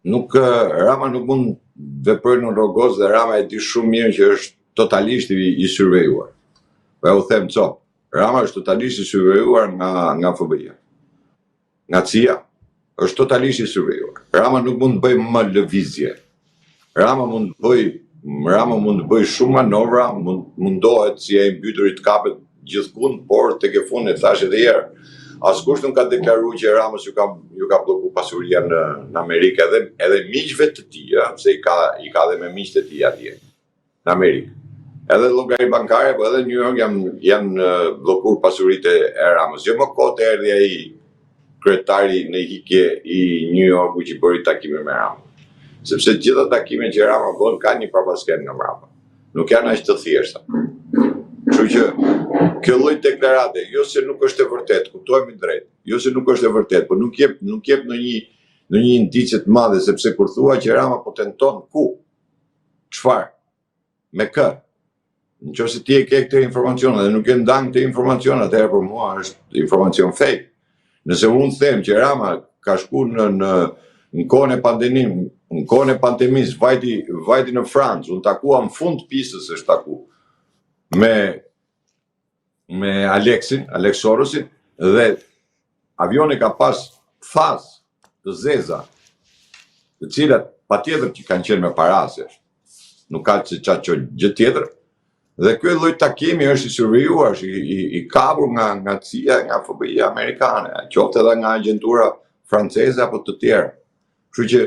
Nuk Rama nuk mund të veprojë në rrogoz dhe Rama e di shumë mirë që është totalisht i, i survejuar. Po ja u them cop. Rama është totalisht i survejuar nga nga FBI-ja. Nga CIA është totalisht i survejuar. Rama nuk mund të bëjë më lëvizje. Rama mund të bëjë Rama mund të bëjë shumë manovra, mund mundohet si ai i mbyturi të kapet gjithkund, por tek e fundit thashë edhe herë, askush nuk ka deklaruar që Ramës ju ka ju ka blloku pasuria në në Amerikë edhe edhe miqve të tij, ëh, se i ka i ka edhe me miqtë e tij atje në Amerikë. Edhe llogari bankare, po edhe në New York janë janë bllokuar pasuritë e Ramës. Jo më kot erdhi ai kryetari në ikje i New Yorku që bëri takime me Ramën. Sepse të gjitha takimet që Rama bën kanë një prapaskenë nga mbrapa. Nuk janë aq të thjeshta. Kështu që kjo lloj deklarate, jo se nuk është e vërtetë, kuptohemi drejt, jo se nuk është e vërtetë, por nuk jep nuk jep ndonjë ndonjë indicie të madhe sepse kur thua që Rama po tenton ku? Çfarë? Me kë? Në qoftë se ti e ke këtë informacion dhe nuk e ndan këtë informacion, atëherë për mua është informacion fake. Nëse unë them që Rama ka shku në në në kohën e pandemisë, në kohën e pandemisë vajti vajti në Francë, u takua në fund të pistës është taku me me Aleksin, Aleks Sorosin dhe avioni ka pas thasë të zeza, të cilat patjetër që kanë qenë me para se nuk ka që ça që gjë tjetër, dhe ky lloj takimi është i survejuar, është i, i, i kapur nga, nga CIA, nga FBI amerikane, qoftë edhe nga agjentura franceze apo të tjera. Kështu që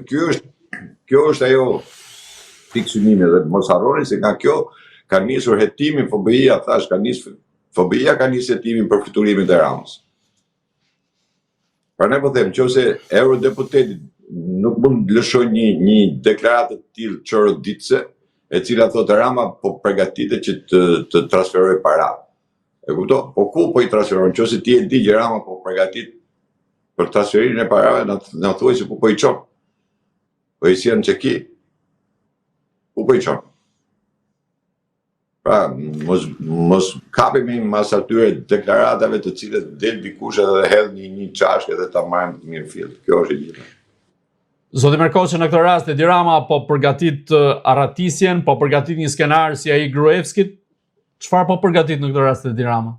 kjo është kjo është ajo pikësynimi dhe mos harroni se nga kjo ka nisur hetimin FBI-ja, thash, ka nisur FBI-ja ka nisur hetimin për fluturimet e Ramës. Prandaj po them, nëse eurodeputeti nuk mund të lëshojë një një deklaratë të tillë çoroditëse, e cila thotë Rama po përgatitet që të të transferojë para. E kupton? Po ku po i transferon? Nëse ti e di që Rama po përgatit për transferimin e parave, na na thuaj se ku po i çon. Po i sjell në Çeki. Ku po i çon? Pra, mos, mos kapemi mas atyre deklaratave të cilat del dikush edhe hedh një, një çashkë edhe ta marrim të mirëfilltë. Kjo është e gjitha. Zoti Merkoçi në këtë rast Edi Rama po përgatit arratisjen, po përgatit një skenar si ai i Gruevskit. Çfarë po përgatit në këtë rast Edi Rama?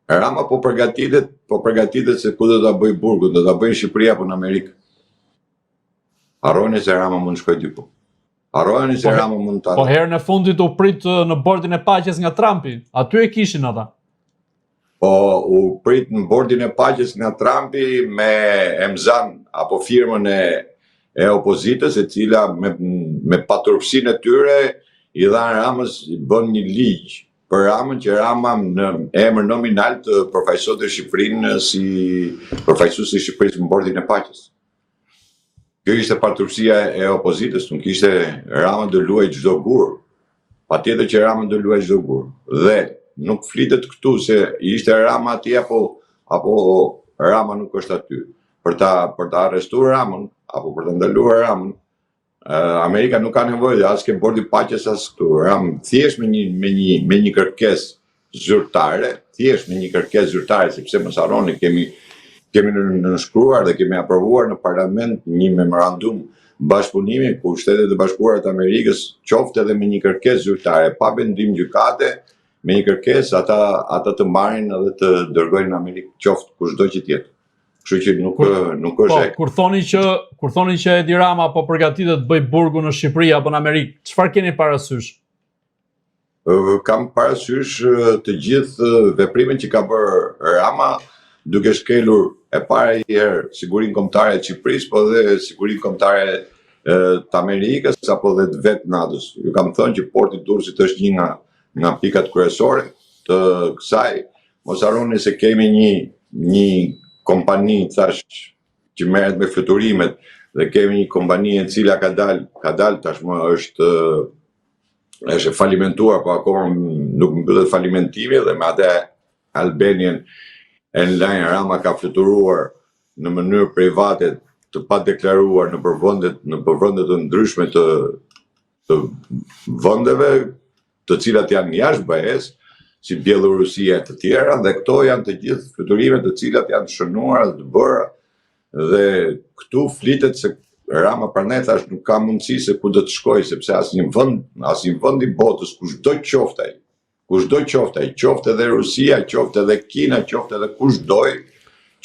Rama po përgatitet, po përgatitet se ku do ta bëjë burgun, do ta bëjë në Shqipëri apo në Amerikë. Harroni se Rama mund të shkojë diku. Harroni se po, Rama mund ta. Po herën e fundit u prit në bordin e paqes nga Trumpi. Aty e kishin ata. Po u prit në bordin e paqes nga Trumpi me emzan apo firmën e e opozitës e cila me me paturpësinë e tyre i dhanë Ramës i bën një ligj për Ramën që Rama në emër nominal të përfaqësonte Shqipërinë si përfaqësues i Shqipërisë në bordin e paqes. Kjo ishte paturpësia e opozitës, nuk ishte Rama do luajë çdo gur. Patjetër që Rama do luajë çdo gur. Dhe nuk flitet këtu se ishte Rama atje apo apo Rama nuk është aty. Për ta për ta arrestuar Ramën apo për ta ndaluar Ramën, Amerika nuk ka nevojë as ke bordi paqes as këtu. Ram thjesht me një me një me një kërkesë zyrtare, thjesht me një kërkesë zyrtare, sepse mos harroni kemi kemi nënshkruar dhe kemi aprovuar në parlament një memorandum bashkëpunimi ku Shtetet e Bashkuara të Amerikës, qoftë edhe me një kërkesë zyrtare, pa vendim gjykate, me një kërkesë ata ata të marrin edhe të dërgojnë në Amerikë, qoftë kushdo që të jetë. Kështu që nuk kur, nuk është po, kur thoni që kur thoni që Edi Rama po përgatitet të bëjë burgun në Shqipëri apo në Amerikë, çfarë keni parasysh? Kam parasysh të gjithë veprimin që ka bërë Rama duke shkelur e para një herë sigurinë kombëtare të Shqipërisë, po dhe sigurinë kombëtare të Amerikës apo dhe të vetë NATO-s. Ju kam thënë që porti i Durrësit është një nga nga pikat kryesore të kësaj Mos harroni se kemi një një kompani thash që merret me fluturimet dhe kemi një kompani e cila ka dal, ka dal tashmë është është e falimentuar, po akoma nuk mbyllet falimentimi dhe me atë Albanian Airline Rama ka fluturuar në mënyrë private të padeklaruar nëpër vendet, nëpër vende të ndryshme të të vendeve të cilat janë jashtë BE-së, si Bjellorusia e të tjera, dhe këto janë të gjithë fluturime të cilat janë të shënuara dhe të bëra Dhe këtu flitet se Rama prandaj thashë nuk ka mundësi se ku do të shkojë, sepse asnjë vend, asnjë vend i botës, kushdo qoftë ai, kushdo qoftë ai, qoftë edhe Rusia, qoftë edhe Kina, qoftë edhe kushdo,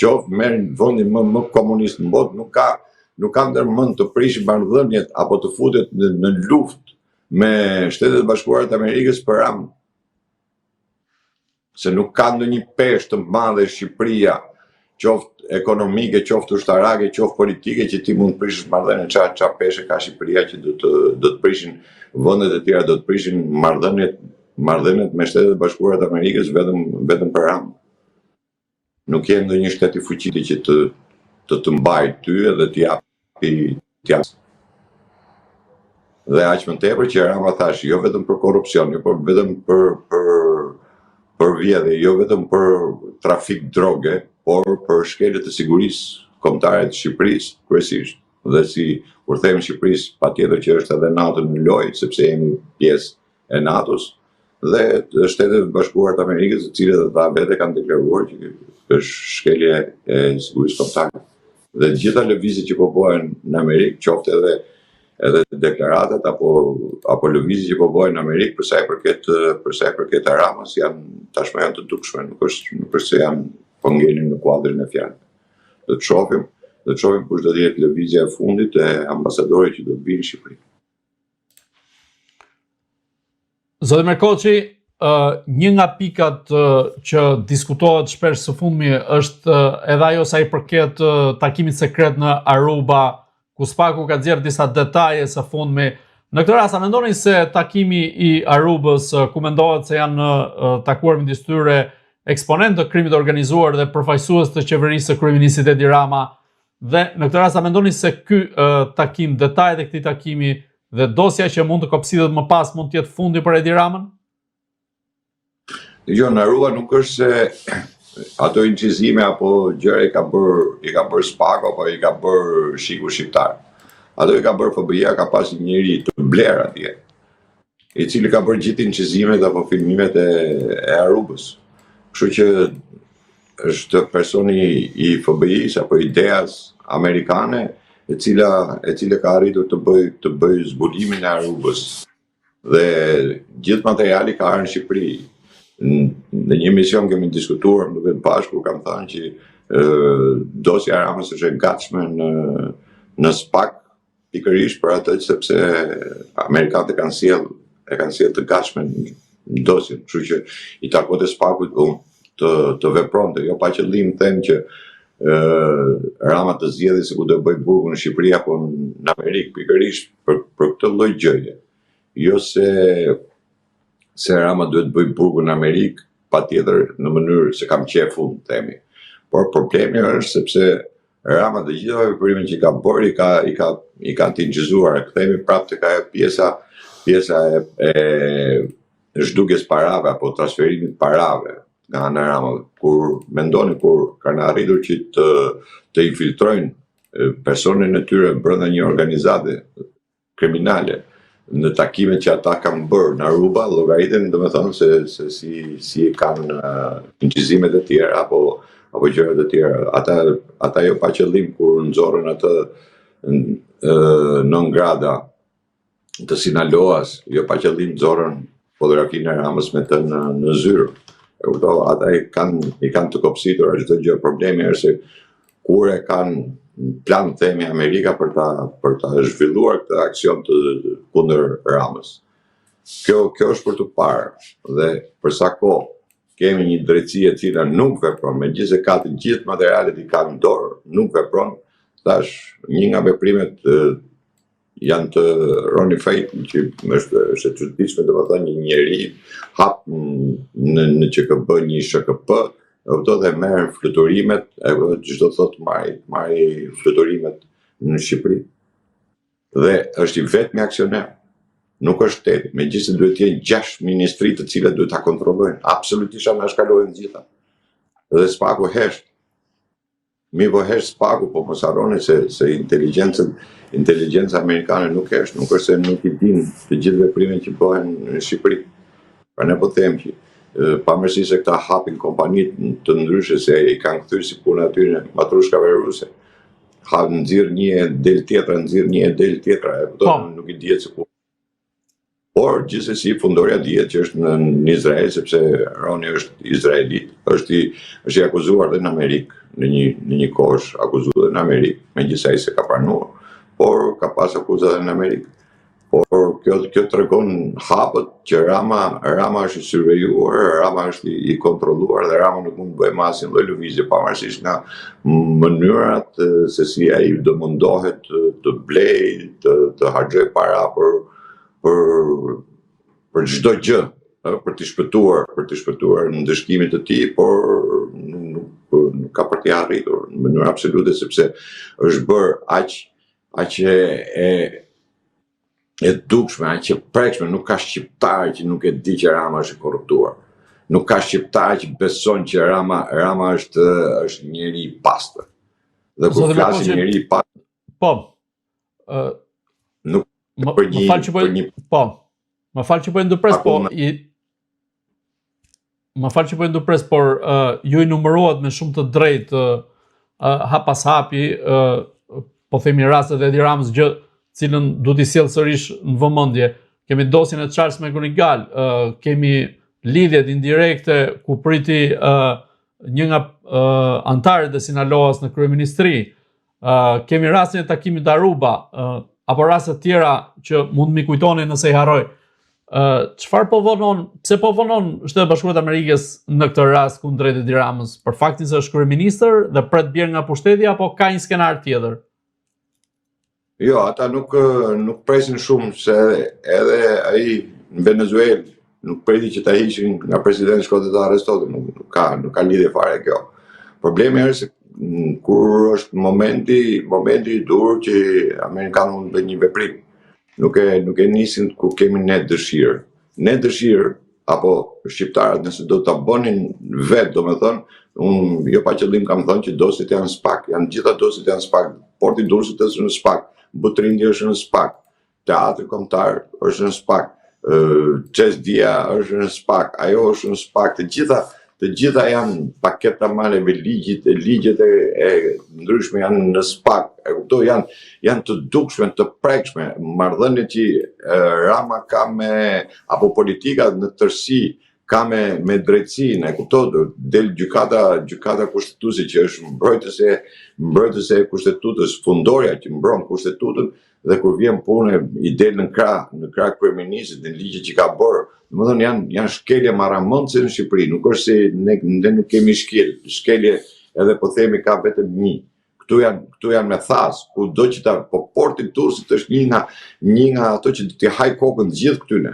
qoftë merr vendin më më komunist në botë, nuk ka nuk ka ndërmend të prishë marrëdhëniet apo të futet në, në luftë me Shtetet e Bashkuara të Amerikës për Ramën. Se nuk ka ndonjë peshë të madhe Shqipëria, qoftë ekonomike, qoftë ushtarake, qoftë politike që ti mund të prishësh marrëdhëniet ça ça peshe ka Shqipëria që do të do të prishin vendet e tjera, do të prishin marrëdhëniet marrëdhëniet me Shtetet e Bashkuara të Amerikës vetëm vetëm për Ramën. Nuk je ndonjë shtet i fuqishëm që të të të mbajë ty edhe të japi të japi Dhe aq më tepër që Rama thashë, jo vetëm për korrupsion, jo por vetëm për për për vjedhje, jo vetëm për trafik droge, por për shkelje të sigurisë kombëtare të Shqipërisë, kryesisht. Dhe si kur them Shqipërisë, patjetër që është edhe NATO në lojë, sepse jemi pjesë e NATO-s dhe të Shteteve të Bashkuara të Amerikës, të cilët ata vetë kanë deklaruar që është shkelje e sigurisë kombëtare. Dhe të gjitha lëvizjet që po bëhen në Amerikë, qoftë edhe edhe deklaratat apo apo lëvizjet që po bëhen në Amerikë për sa i përket për sa i përket Ramës janë tashmë janë të dukshme, nuk është nuk është se janë po ngelin në kuadrin e fjalëve. Do të shohim, do të shohim kush do të jetë lëvizja e fundit e ambasadorit që do të vijë në Shqipëri. Zoti Merkoçi, një nga pikat që diskutohet shpesh së fundmi është edhe ajo sa i përket takimit sekret në Aruba, ku Spaku ka nxjerrë disa detaje së fundmi. Në këtë rast, a mendoni se takimi i Arubës, ku mendohet se janë takuar midis tyre eksponentë të krimit të organizuar dhe përfaqësues të qeverisë së kryeministrit Edi Rama, Dhe në këtë rast a mendoni se ky uh, takim, detajet e këtij takimi dhe dosja që mund të kopsitet më pas mund të jetë fundi për Edi Ramën? Jo, në Aruba nuk është se ato incizime apo gjëra i ka bërë i ka bërë SPAK apo i ka bërë SHIK-u shqiptar. Ato i ka bërë FBI-ja, ka pas një njeri të blerë atje. i cili ka bërë gjithë incizimet apo filmimet e, e Arubës. Kështu që është personi i FBI-s apo i DEA-s amerikane e cila e cila ka arritur të bëjë të bëjë zbulimin e Arubës. Dhe gjithë materiali ka ardhur në Shqipëri. Në një emision kemi diskutuar, më duket bashkë, kur kam thënë që dosja e Ramës është e gatshme në në SPAK Pikërisht për atë sepse amerikanët e kanë sjellë e kanë sjellë të gatshme dosjen, kështu që i takonte SPAK-ut um, të të vepronte, jo pa qëllim them që ë Rama të zgjedhë se ku do bëjë burgun në Shqipëri apo në Amerikë, pikërisht për për këtë lloj gjëje. Jo se se Rama duhet të bëjë burgun në Amerikë, patjetër në mënyrë se kam qejf unë, themi. Por problemi është sepse Rama të gjitha veprimet që ka bërë i ka i ka i ka të incizuara. Kthehemi prapë tek ajo pjesa pjesa e, e zhdukjes parave apo transferimit parave nga ana e Ramës. Kur mendoni kur kanë arritur që të të infiltrojnë personin e tyre brenda një organizate kriminale në takimet që ata kanë bërë në Aruba, llogariteni domethënë se se si si e kanë uh, incizimet e tjera apo apo gjërat e tjera. Ata ata jo pa qëllim kur nxorën atë uh, non grata të Sinaloas, jo pa qëllim nxorën fotografinë e Ramës me të në në zyrë. E kuptova, ata i kanë i kanë të kopsitura çdo gjë. Problemi është se kur e kanë plan themi Amerika për ta për ta zhvilluar këtë aksion të kundër Ramës. Kjo kjo është për t'u parë dhe për sa kohë kemi një drejtësi e cila nuk vepron, megjithëse ka të gjithë materialet i ka në dorë, nuk vepron, thashë një nga veprimet janë të Roni Feith, që është është e çuditshme, domethënë një njeri hap në në QKB një SHKP, e kupton dhe merr fluturimet, e kupton ç'do thotë marri, marri fluturimet në Shqipëri. Dhe është i vetmi aksioner. Nuk është shteti, megjithëse duhet të jenë 6 ministri të cilat duhet ta kontrollojnë. Absolutisht anashkalohen të gjitha. Dhe SPAK-u hesht. Mirëpo hesht SPAK-u, po mos harroni se se inteligjencën inteligjenca amerikane nuk hesht, nuk është se nuk i din të gjithë veprimet që bëhen në Shqipëri. Pra ne po them që pavarësisht se këta hapin kompani të ndryshme se i kanë kthyer si puna atyre matrushkave ruse. Ha nxirr një e del tjetra, nxirr një e del tjetra, e kupton, po. nuk i dihet se ku. Por gjithsesi fundorja dihet që është në, në Izrael sepse Roni është izraelit, është i është i akuzuar dhe në Amerikë, në një në një kohë është akuzuar dhe në Amerikë, megjithëse ai s'e ka pranuar, por ka pas akuza dhe në Amerikë. Por kjo kjo tregon hapët që Rama Rama është i survejuar, Rama është i, i kontrolluar dhe Rama nuk mund të bëjë më asnjë lloj lëvizje pavarësisht nga mënyrat se si ai do mundohet të, të blejë, të të harxhojë para për për për çdo gjë, për t'i shpëtuar, për t'i shpëtuar ndëshkimit të tij, por nuk nuk, nuk ka për t'i arritur në mënyrë absolute sepse është bërë aq aq e, e e dukshme, aq e prekshme, nuk ka shqiptar që nuk e di që Rama është i korruptuar. Nuk ka shqiptar që beson që Rama Rama është është njeri i pastër. Dhe kur flasim njeri i pastër, po. Ë nuk më, për një më fal që po një po. Më fal që po e ndërpres, po i Më fal që po e ndërpres, por uh, ju i numëruat me shumë të drejtë uh, hap pas hapi, uh, po themi rastet e Edi Ramës gjë cilën du t'i sjell sërish në vëmendje. Kemi dosjen e Charles McGonigal, uh, kemi lidhjet indirekte ku priti uh, një nga uh, anëtarët e Sinaloas në kryeministri. Uh, kemi rastin e takimit Aruba, uh, apo raste të tjera që mund m'i kujtoni nëse i harroj. Çfarë po vonon, pse po vonon Shtetet e Bashkuara të Amerikës në këtë rast kundrejt Edi Ramës? Për faktin se është kryeministër dhe pret bjerë nga pushteti apo ka një skenar tjetër? Jo, ata nuk nuk presin shumë se edhe ai në Venezuelë nuk priti që ta hiqin nga presidenti shkoi të arrestohet, nuk, nuk ka nuk ka lidhje fare kjo. Problemi është se mm, kur është momenti, momenti i duhur që amerikanët mund të bëjnë një veprim. Nuk e nuk e nisin kur kemi ne dëshirë. Ne dëshirë apo shqiptarët nëse do ta bënin vetë, domethënë, unë jo pa qëllim kam thënë që dosjet janë SPAK, janë gjitha dosjet janë SPAK, porti i Durrësit është në SPAK, Butrinti është në SPAK, Teatri Kombëtar është në SPAK, CESDI-ja është në SPAK, ajo është në SPAK, të gjitha të gjitha janë paketa maleve ligjit, ligjet e, e ndryshme janë në SPAK, e kuptoj, janë, janë të dukshme, të prekshme, marrëdhëniet që Rama ka me, apo politika në tërësi, ka me, me drejtësinë, e kuptoj, del gjykata, gjykata kushtetuese që është mbrojtëse, mbrojtëse e kushtetutës, fundorja që mbron kushtetutën, dhe kur vjen puna i del në krah, në krah kryeministrit, në ligjet që ka bërë, domethënë janë janë shkelje marramendëse në Shqipëri, nuk është se ne ne nuk kemi shkel, shkelje edhe po themi ka vetëm një. Këtu janë këtu janë me thasë, kudo që ta po porti i Durrësit është një nga një nga ato që t'i haj kokën të gjithë këtyne.